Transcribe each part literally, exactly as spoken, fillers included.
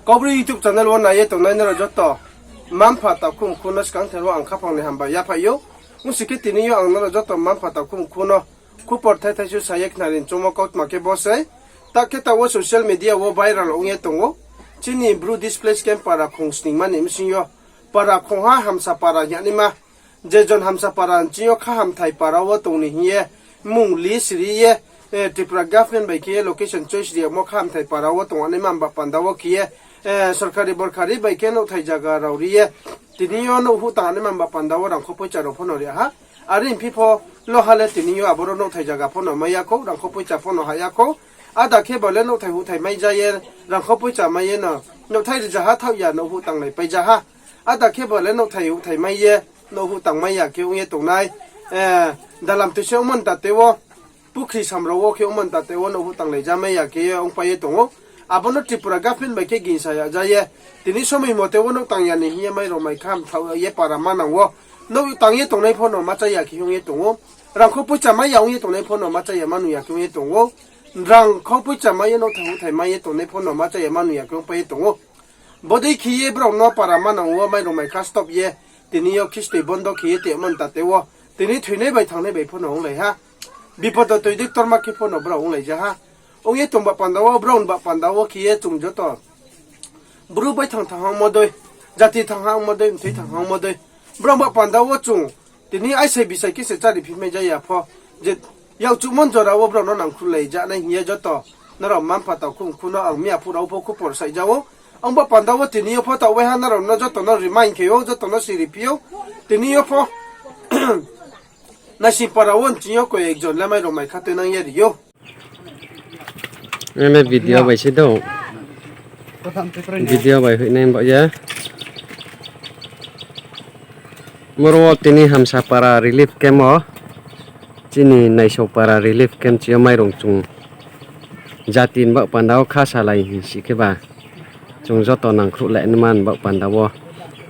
Kaubru YouTube channel wo nai ye tongnai nrao joto mma-mpha takhu mkhu no skangther wo ang khaphang ni hambai yaphaih ou. Ongsi khe tini yo ang nrao joto mma-mpha takhu mkhu no khupor thai thaisu sa ye khnari choungmo kautma khe bo sei. Ta khe taoh wo social media wo viral ong ye tong ou. Chini Bru displaced camp para khong sningma ni bsing yo para khongha Hamsa para hing naima, je jon Hamsa para ni bsing yo Khahamthai para wo tong ni hing ye mmung list ri ye, Tripura government bai khe ye location choice ri yagmo Khahamthai para wo tong naima mba panda wo khe ye, sorkari borkari bai khe nouhthai zaga rao ri ye, tini yo nouh huh tang naima mba panda wo rangkho poicha rao pho no ri ha. Are phi pho loha le tini yo aboro nouhthai zaga pho no mai ya khou, rangkho poicha pho no ha ya khou. Ada khe ba le nouhthai huhthai mai ja ye, rangkho poicha mai ye no nouhthai rzaha thaoh ya nouh huh tanglai pai ja ha. Ada khe ba le nouhthai huhthai mai ye, nouh huh tang mai ya khe ong ye tongnai. Dalam tuise ongmo ni tate wo, pukhri samrao wo khe ongmo ni tate wo nouh huh tanglai ja mai ya khe ye ongpai ye tong ou. Abo no Tripura government bai khe gingsa ya ja ye, tini somoi mote wo nouh tang ya ni hing ye mairao maikha mthaoh ye para manang wo nouh tang ye tongnai pho no ma cha ya khe ong ye tong ou. Rangkho poicha mai ya ong ye tongnai pho no ma cha ya ma nuh ya khe ong ye tong ou. Rangkho poicha mai ye nouhthai huhthai mai ye tongnai pho no ma cha ya ma nuh ya khe ongpai ye tong ou. Bodei khe ye brao no para manang wo mairao maikha stop ye, tini yo khistoi bondo khe ye tongmo ni tate wo, tini thoinai bai thangnai bai pho no onglai ha. Bipodo toi dei ktorma khe pho no brao onglai ja ha. Ong ye tong ba panda wo, brao ni ba panda wo khe ye chung joto Bru bai thang thang ha ongmo dei, jati thang ha ongmo dei, mthoi thang ha ongmo dei, brao ba panda wo chung tini aisai bisai khe se chári phimai ja ya pho, je yakchuhmo jora wo brao no nangkhruhlai ja nai hing ye joto nrao mma-mpha takhu mkhu no ang miya phuh rao pho khupor saih ja ou. Ong ba panda wo tini yo pho taoh waiha nrao no joto no remind khe ou, joto no siri phi ou. Tini yo pho Naising para wo nching yo koi ekjon le mairao maikha tuinang ye ri ou. Ang le video bai se do. Video bai hoihnai ba ye. Moro wo tini Hamsa para relief camp o, chini Naisao para relief camp chi yo mairong chung jati ni baoh panda wo kha salai hing si khe ba, chung joto nangkhruhlai nma ni baoh panda wo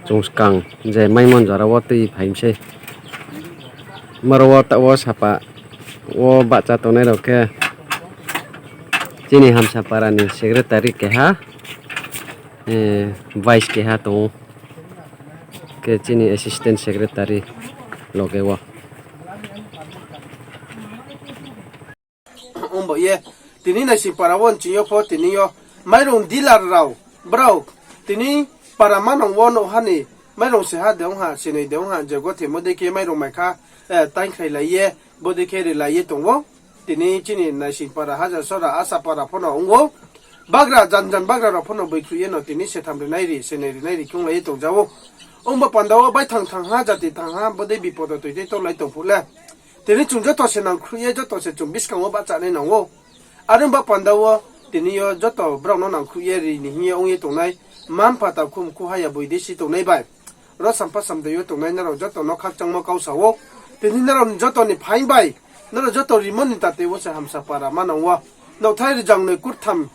chung skang je maimo ni jora wo tui phai mi sei. Moro wo taoh wo sapa wo bahcha tongnai rao khe chini Hamsa para ni secretary keha, vice keha tong ou, khe chini assistant secretary loge wo. Ong ba ye, tini Naising para wo nching yo pho tini yo mairong dealer rao, brao tini para manang wo nouhha ni mairong seha de ong ha, sinoi de ong ha, je gothemo dei khe mairong maikha, taingkhrailai ye, bodei khe rilai ye tong ou. Tini chini Naising para, Hajar Sora, Asa para pho no ong ou. Bagra, jan jan bagra rao pho no boikhruh ye no tini setham rinai ri, sinoi rinai ri khe onglai ye tong ja ou. Ong ba panda wo bai thang thang ha, jati thang ha, bodei bipodo toi dei torlai tong phuh le, tini chung joto se nangkhruh ye, joto se chung buskang wo bahcha nai nang ou. Are ong ba panda wo tini yo joto brao no nangkhruh ye ri ni hing ye ong ye tongnai, mma-mpha takhu mkhu haya boidesi tongnai bai, ro sampha samdei yo tongnai nrao joto no khakchangmo kau sa ou. Tini nrao joto ni phaing bai, nrao joto rimo ni tate wo se Hamsa para manang wo nouhthai rzangnoi kurtham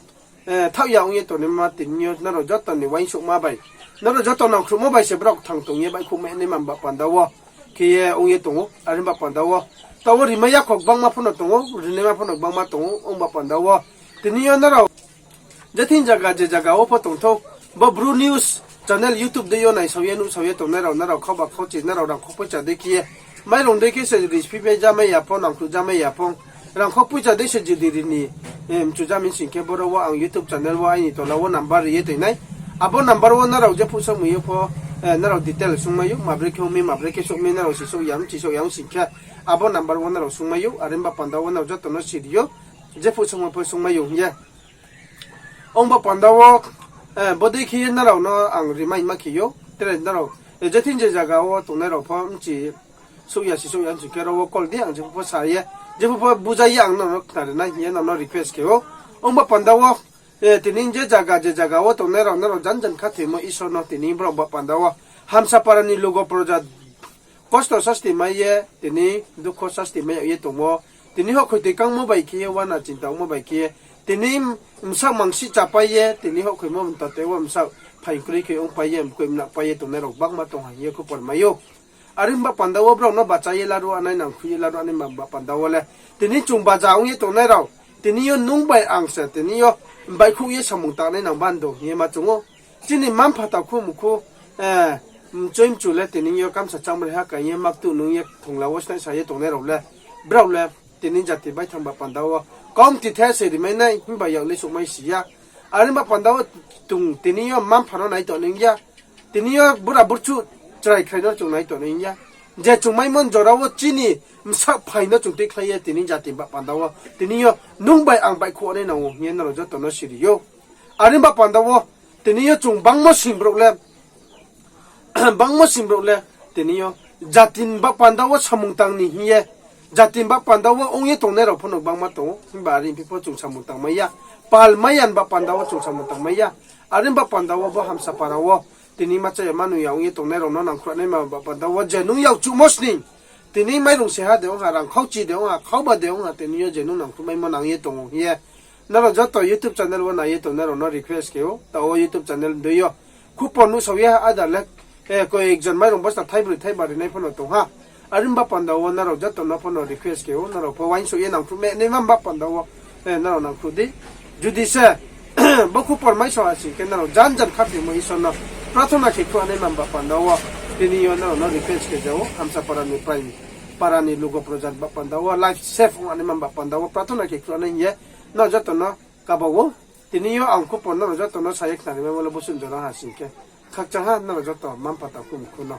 thaoh ya ong ye tongnaima tini yo nrao joto ni uaingsouhma bai, nrao joto nangkhruhmo bai se brao kthang tong ye baihkhouhmai naima ba panda wo khe ye ong ye tong ou. Are ba panda wo taoh wo rimai yakhou gbangma pho no tong ou, rinaima pho no gbangma tong ou. Ong ba panda wo tini yo nrao je thing zaga je zaga wo pho tong thou, bo Bru News channel YouTube dei yo naisao ye nuhsao ye tongnai rao, nrao khauba khauchi, nrao rangkho poicha dei khe ye, mairong dei khe se ri sphi bai ja mai ya pho, nangkhruh ja mai ya pho, rangkho poicha dei se jodi ri ni mchu ja mi sing khe, boro wo ang YouTube channel wo aini tola wo number ri ye toi nai. Abo number wo nrao jephuh souhmai ou pho, nrao detail sungmai ou, mabre khe ong mi, mabre khe souh mi, nrao si souh ya, mchi souh ya ong sing khe, abo number wo nrao sungmai ou. Are ba panda wo nrao joto no siri ou, jephuh souhmai pho sungmai ou hing ye. Ong ba panda wo, bodei khe ye nrao no ang remind ma khe ou, tre nrao je thing je zaga wo tongnai rao pho mchi souh ya si souh ya ong sing khe, ro wo call di, ang jephuh pho sa ye, jephuh pho buja ye ang nrao no khnari nai hing ye nrao no request khe ou. Ong ba panda wo, tini je zaga je zaga wo tongnai rao, nrao jan jan khathoimo Isor no tini brao ba panda wo Hamsa para ni lugo proja kosto sasti mai ye, tini dukho sasti mai yag ye tongmo, tini houhkhoi toi kangmo bai khe ye, uana chinta ongmo bai khe ye, tini bsaoh mangsih chapai ye, tini houhkhoimo mta tei wo bsaoh phaing kroi khe ongpai ye, mkoih mnakpai ye tongnai rao gbangma tong ha hing ye khupor mai ou. Are ba panda wo brao no bacha ye laruh anai, nangkhruh ye laruh anai ba panda wo le, tini chung baja ong ye tongnai rao, tini yo nung bai ang se tini yo baihkhouh ye samung tangnai nang bando hing ye ma chung ou. Chini mma-mpha takhu mkhu, mchoi mchu le tini yo kamsa chámrai ha kaing ye maktuh nung ye thongla wo snaisa ye tongnai rao le, brao le tini jati baithang ba panda wo kaumti the se rimai nai himba yak le souhmai si ya. Are ba panda wo chung tini yo mma-mpha no nai tong nai ya. Tini yo bura burchuh chrai khrai no chung nai tong nai ya. Je chung maimo jora wo chini bsaoh phai no chung tuikhlai ye tini jati ba panda wo tini yo nung bai ang baihkhouh nai nang ou hing ye nrao joto no siri ou. Are ba panda wo tini yo chung bangmo sing brouh le bangmo sing brouh le tini yo jati ni ba panda wo samung tang ni hing ye, jati ni ba panda wo ong ye tongnai rao pho no bangma tong ou, himba are phi pho chung samung tangmai ya. Pal mai ya ni ba panda wo chung samung tangmai ya. Are ba panda wo bo Hamsa para wo tini ma cha ya ma nung ya ong ye tongnai rao no nangkhruh nai ma ba panda wo je nung yakchuhmo sning, tini mairung se ha de ong ha, rang khauchi de ong ha, khauba de ong ha, tini yo je nung nangkhruh maimo nang ye tong ou hing ye nrao joto YouTube channel wo nai ye tongnai rao no request khe ou, taoh wo YouTube channel dei yo khupor nuhsao ye ha ada le, koyek jon mairung bosta thaibroi thaiba rinai pho no tong ha. Are ba panda wo nrao joto no pho no request khe ou, nrao pho uaingsouh ye nangkhruh mai nai ma ba panda wo nrao nangkhruh di. Judi se bo khupor maisao ha sing khe nrao jan jan khathoimo Isor no prathona khe khruh nai ma ba panda wo tini yo nrao no request khe ja ou, Hamsa para ni prai para ni lugo proja ni ba panda wo life save ong nai ma ba panda wo prathona khe khruh nai hing ye nrao joto no kaba ou. Tini yo ang khupor nrao joto no sa ye khnari maimo le bosun jora ha sing khe, khakchang ha nrao joto mma-mpha takhu mkhu no.